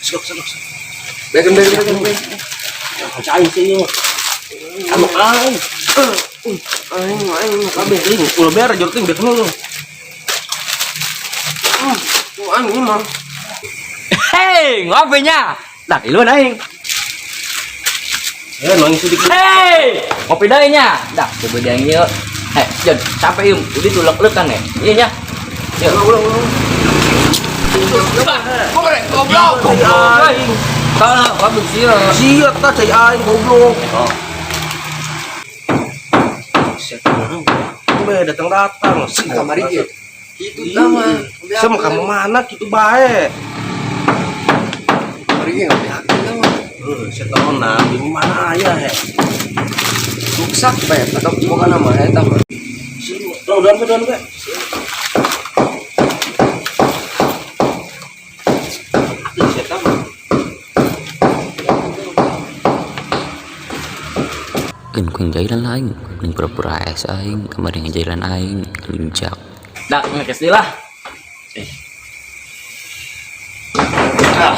Sok sok sok. Beken beken beken beken. Aing sih ieu. Anu aing. Aing aing kabeh. Ting, ulah bear jor ting beak lu. Aing mah. Hei, ngopinya. Dah, iluan aing. Ya nangis sedikit. Hei, ngopi deui nya. Dah, coba dia ieu. Hei, Jon, sampai ieu udah tulek-lekan ya. Iya nya. Yuk. Ulah ulah. Goblok, goblok. Goblok. Salah, kabeh sia. Sia tah cai aing goblok. Oh. Set. Be datang-datang. Kamari ge. Kitu tah mah. Sama kamu mana kitu bae. Kamari ge ngopi tah mah. Heuh, setan di mana aya he. Ruksak bae, atau boga nama eta mah. Lo udah udah udah. Setan mah. Keun ku jailan aing, mending pura-pura es aing, kamari ngejailan aing, lincak. Dah, ngekes deui lah. Eh. Ah.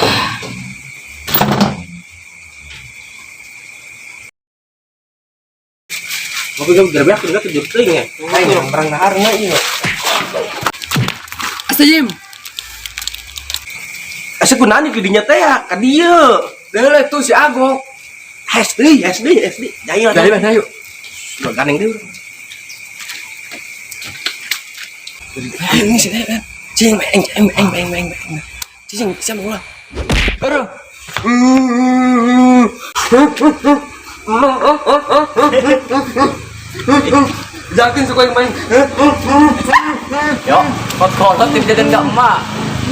Ngopi gak gerbek gerbek jur ting ya. Aing perang daharna ieu. Astajim. Asa kunani ke dinya teh ya, ka dieu. Deuleu tuh si Agok. SD, SD, SD. Jaya. Dari mana yuk? Sudah gandeng deui. Ini sih kan. Cing, eng eng eng eng eng eng. Cing, siapa ulah? Aduh. Jakin suka yang main. Yo, kot-kotot tim jajan gak emak.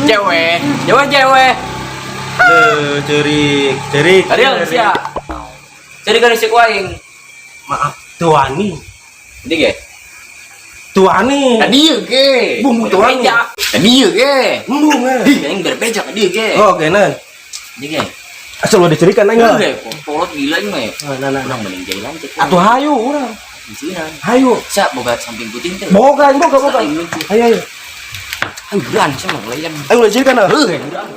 Cewek, cewek cewek. Leuh, cerik, cerik. Ariel sia. Jadi kan isi aing. Maaf, tuani. Jadi ge. Tuani. Tadi ieu ge. Bumbu tuani. Tadi ieu ge. Embung eh. Ih, aing berbeda ka dieu ge. Oh, geuna. Jadi ge. Asal udah dicerikan aing. Ieu ge, kolot gila ini mah. Nah, nah, nah. Urang mending jailan cek. Atuh hayu urang. Di sini. Hayu. Sia boga samping puting teh. Boga aing boga boga. Hayu hayu. Aing beran sia mah layan. Aing udah dicerikan ah. Heuh, beran.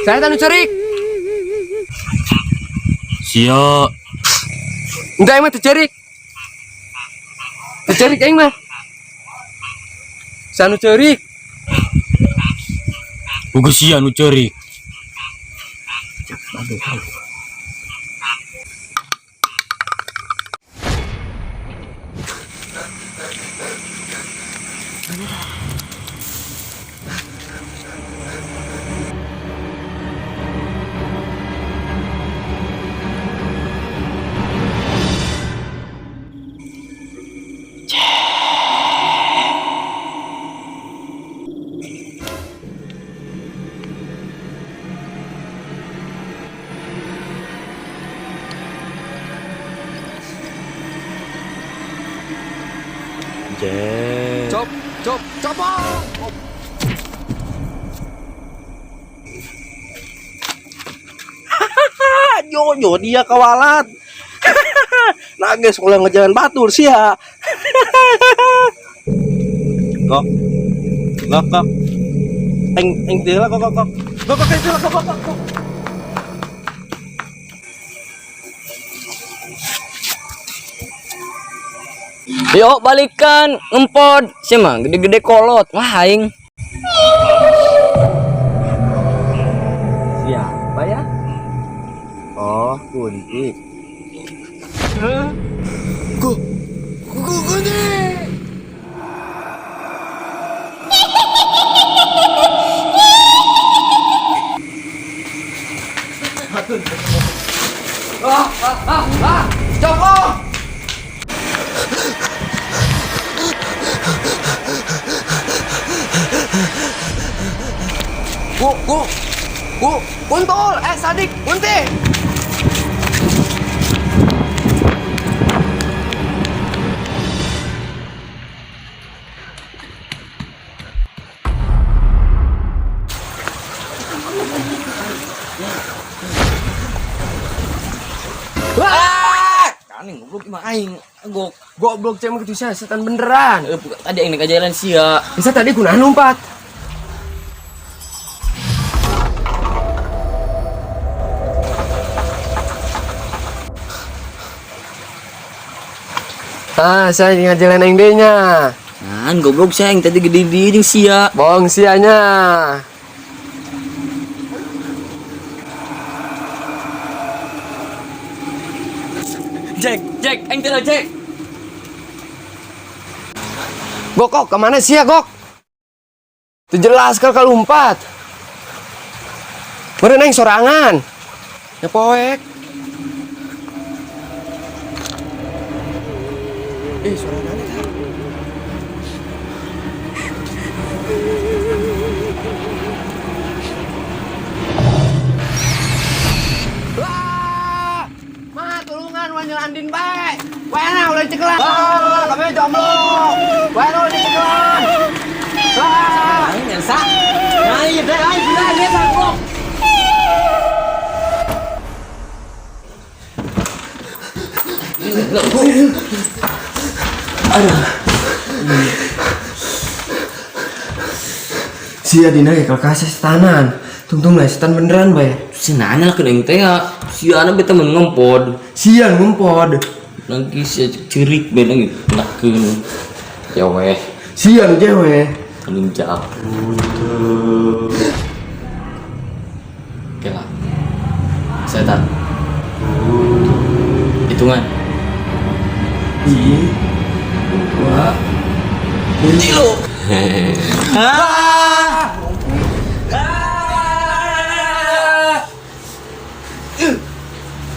Saya tanu cerik. Sia, Enggak emang tercerik. Tercerik aing mah. Sanu cerik. buku sia nu ceurik. Cop, cop, copong. Jojo dia kawalat. Nangis mulai ngejalan batur sia. Kok. Kok kok. Eng eng teu lah kok kok kok. Kok kok teu lah kok kok kok. Yuk balikan ngempod. Sia mah gede-gede kolot. Wah aing. Siapa ya? Oh, Kunti. Ku, ku, Kunti. Ah, ah, ah, ah, copong. Ku, ku, ku, kuntul, eh Sadik, Kunti. Wah! Kaning goblok imah aing. Gok. Goblok cek gitu sia setan beneran. Eh, tadi aing ngajalan sia. Bisa tadi kunaon lompat. Ah, saya ngajalan aing deui nya. Nah, goblok sia aing tadi gede di jeung sia. Bohong sianya. Jack, Jack, aing teh Jack. Gok, kok kemana sih ya, Gok? Itu jelas kalau kalau lompat. Meureun aing sorangan. Ya poek. Eh, sorangan eta. Wah! Ma, tulungan wanyel andin bae. Wena ulah dicekelan. Ah, kami jomblo. Wena ulah dicekelan. Wah. Aing nyansa. Nah, iya deh, aing bilang dia goblok. Sia dina ge kalau kasih setanan. Tungtung lah setan beneran bae. Si nanya lah ke aing teh ya. Si ana beta mun ngompod. Sia ngumpod. Lagi sia cerik be lagi nakeun. Ya weh, Sia nu jewe. tanggung jawab. Oke lah. Setan. Hitungan. Ih. Dua. Tilu. Ah!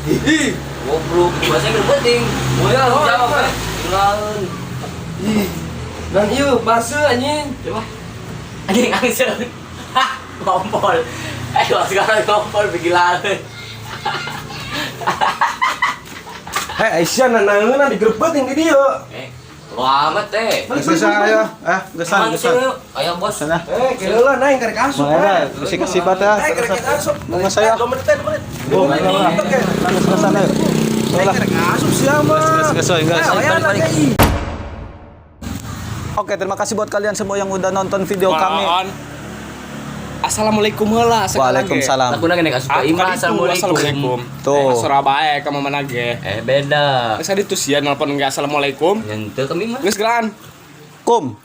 Ih. Goblok, bahasa Inggris penting. Boleh jawab eh. Lain. Ih. Dan ieu base anjing. Coba. Anjing langsung. Hah, ngompol. Eh, kalau sekarang ngompol bikin. Hei Aisyah nanaeuna digerebet yang di dieu. Eh, lo amat teh. Geus ayo, eh geus geus. Ayo bos. Sana. Eh, keula naik karek asup. Mana? Mesti kasih bata. Eh, karek asup. Mau saya. 2 menit, 2 menit. Oh, mana? Geus sana. Eh, karek asup sia mah. Geus geus geus. Eh, Balik, balik. Oke, terima kasih buat kalian semua yang udah nonton video kami. Assalamualaikum heula sekali lagi. Waalaikumsalam. Aku nanya asup Aku imah kan itu, assalamualaikum. assalamualaikum. Tuh. Surabaya kamu mana ge? Eh, beda. Geus tadi tuh sia nelpon enggak assalamualaikum. Nyentuh kami mah. Geus geran. Kum.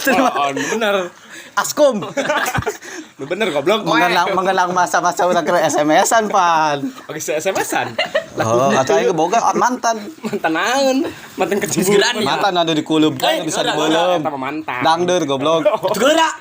Oh, bener. Askum. Lu bener goblok. Mengenang mengenang masa-masa udah keren SMS-an, Pan. Oke, SMS-an. Oh, atau aing boga mantan. Mantan naon? Mantan kecemburu. Geus geran. Mantan ada di kulub kan bisa dibelem. Eta mah mantan. Dangder goblok. Gerak.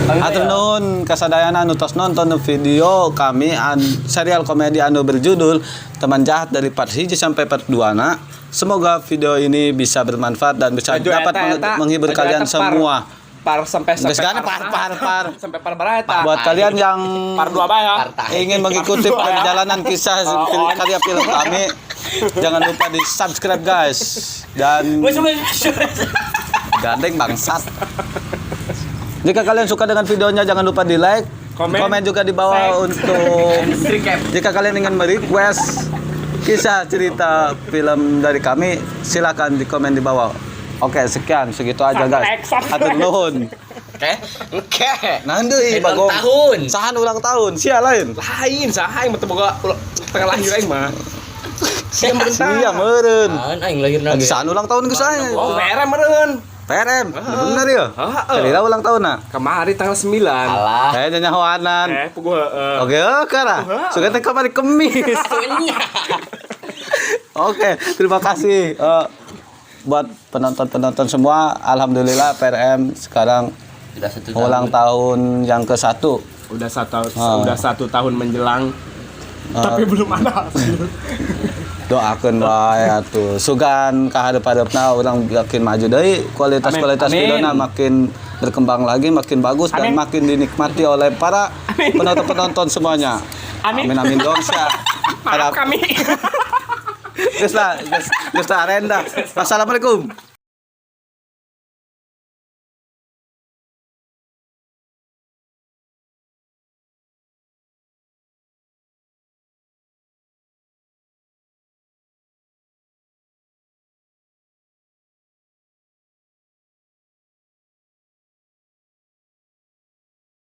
Hatur nuhun kasadayana anu tos nonton video kami an, serial komedi anu berjudul Teman Jahat dari part 1 sampai part 2 na. Semoga video ini bisa bermanfaat dan bisa Baju dapat eta, eta. menghibur Baju kalian eta par. semua. Par sampai Geus sampai gana par par par. Sampai par berapa eta? Buat kalian yang Par 2 bae ya. ingin mengikuti perjalanan kisah karya film kami, jangan lupa di subscribe guys dan gandeng bangsat. Jika kalian suka dengan videonya jangan lupa di like, Komen, komen juga di bawah share. untuk jika kalian ingin merequest kisah cerita film dari kami, silakan di komen di bawah. Oke, sekian segitu aja guys. Subscribe, Hatur nuhun. Oke. Oke. Nah, deui Eh, ulang Bagong. tahun. Sahan ulang tahun, sia lain. Lain saha aing mah teu boga tengah lahir aing mah. Sia meureun. Sia meureun. Kan aing lahir Lagi sahan ulang tahun geus aing. Oh, PRM meureun. PRM, bener ya? Heeh. Kalila ulang tahun nah. Kemari tanggal 9. Alah. Kayaknya nyahoanan. Eh, puguh heeh. Oke, oke lah. Suka teh kamari kemis. Oke, terima kasih buat penonton-penonton semua. Alhamdulillah PRM sekarang Sudah satu tahun. ulang tahun yang ke-1. Udah satu Ah. udah 1 tahun menjelang. Tapi belum ada hasil. Doakeun wae atuh. Sugan kahadep-hadepna urang makin maju deui, kualitas-kualitas Amin. videona makin berkembang lagi, makin bagus dan Amin. makin dinikmati oleh para penonton-penonton semuanya. Amin. Amin amin dong sia. Maaf kami. Geus lah, geus geus lah arenda. Wassalamualaikum.